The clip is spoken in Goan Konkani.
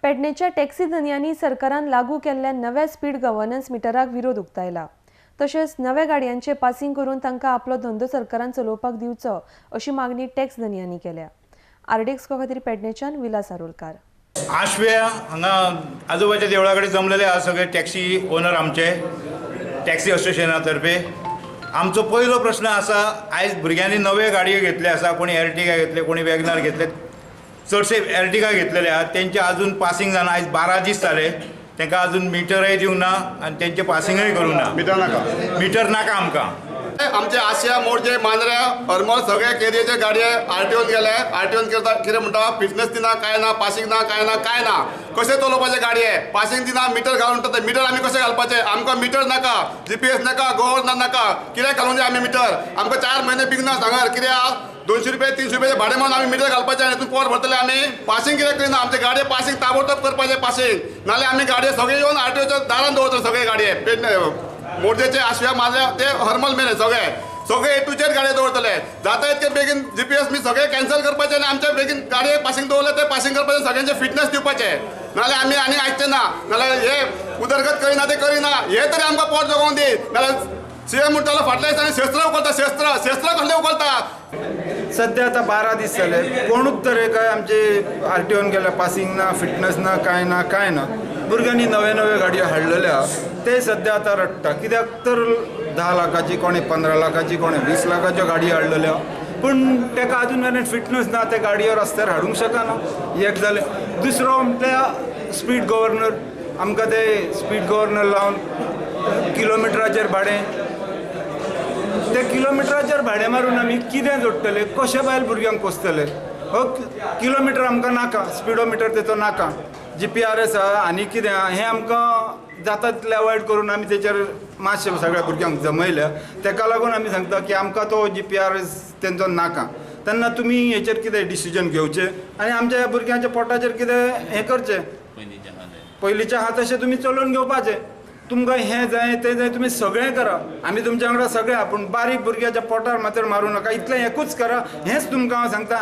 पेडणेच्या टॅक्सी धनयांनी सरकारान लागू केल्ल्या नव्या स्पीड गव्हर्नन्स मिटराक विरोध उक्तायला. तशेंच नव्या गाडयांचे पासिंग करून तांकां आपलो धंदो सरकारान चलोवपाक दिवचो अशी मागणी टॅक्स धनयांनी केल्या. आरडीएक्स खातीर पेडणेच्यान विलास आरोलकार. आश्व्या हांगा आजोबाच्या देवळा कडेन जमलेले आसा सगळे टॅक्सी ओनर आमचे टॅक्सी असोसिएशना तर्फे. आमचो पयलो प्रश्न आसा, आयज भुरग्यांनी नवे गाडयो घेतले आसा, कोणी एर्टिगा घेतले, कोणी वॅगनर घेतले, चडशे एर्टिगा घेतलेले आहात. तेंचे अजून पासिंग जाना, आयज 12 दीस जाले, तांकां अजून मिटरय दिवंक ना आनी तेंचें पासिंगय करूंक ना. मिटर नाका, मिटर नाका आमकां. आमचे आशिया, मोरजे, मांद्र्या, हरमल सगळे केरयेचे गाडये आरटीओन गेले. आरटीओन कितें म्हणटा, फिटनेस दिना, कांय ना, पासिंग ना, कांय ना, कांय ना. कशें चलोवपाचे गाडये? पासिंग दिना, मिटर घालून म्हणटा, मिटर आमी कशें घालपाचें? आमकां मिटर नाका, जीपीएस नाका, गव्हर्नर नाका, कितें घालूंक जाय आमी मिटर? आमकां 4 म्हयने बिगना सांगार कितें आहा? 200 रुपये 300 रुपये भाडें मारून आमी मिटर घालपाचें आनी हितून पोट भरतले आमी. पासिंग कित्याक करिना? आमचे गाडये पासिंग ताबडतोब करपाचें पासिंग, नाल्यार आमी गाडये सगळे येवन आरटीओच्या दारान दवरतले सगळे गाडये. पेडणे, मोरजेचे, आशिया, मांद्र्या ते हरमल मेरेन सगळे सगळे ए टू झेड गाडये दवरतले. जाता इतके बेगीन जीपीएस मी सगळे कॅन्सल करपाचे आनी आमच्या बेगीन गाडये पासिंग दवरले ते पासिंग करपाचे, सगळ्यांचे फिटनेस दिवपाचे. नाल्यार आमी आनी आयकचे ना, नाल्यार हे उदरगत करिना ते करिना, हे तरी आमकां पोट जगोवन दी. नाल्यार सीएम म्हणटालो फाटल्या दिसांनी शस्त्र उखलता, शस्त्र शस्त्र कसले उखलता? सध्या आता 12 दीस जाले, कोणूच तर काय आमचे आरटीओन गेल्या, पासिंग ना, फिटनेस ना, कांय ना, कांय ना. भुरग्यांनी नवे नवे गाडयो हाडलेले आहा, ते सध्या आतां रडटा. कित्याक तर 10 लाखाची, कोणें 15 लाखाची, कोणें 20 लाखाच्यो गाडयो हाडलेल्यो, पूण ताका अजून मेरेन फिटनेस ना, ते गाडयो रस्त्यार हाडूंक शकना. एक जालें. दुसरो म्हटल्यार स्पीड गव्हर्नर. आमकां ते स्पीड गव्हर्नर लावन किलोमिटराचेर भाडें, ते किलोमिटराचेर भाडें मारून आमी कितें जोडटले? कशें बायल भुरग्यांक पोसतले? हो किलोमिटर आमकां नाका, स्पिडोमिटर तेचो नाका, जीपीआरएस आहा आनी कितें आहा, हें आमकां जाता तितलें अवॉयड करून आमी तेचेर मातशें सगळ्या भुरग्यांक जमयल्या. तेका लागून आमी सांगता की आमकां तो जीपीआरएस तेंचो नाका. तेन्ना तुमी हेचेर कितें डिसिजन घेवचें आनी आमच्या ह्या भुरग्यांच्या पोटाचेर कितें हें करचें, पयलींचें आहा तशें तुमी चलोवन घेवपाचें. तुमकां हें जाय तें जाय, तुमी सगळें करा, आमी तुमच्या वांगडा सगळें, पूण बारीक भुरग्याच्या पोटार मात्र मारूं नाका, इतलें एकूच करा, हेंच तुमकां हांव सांगता.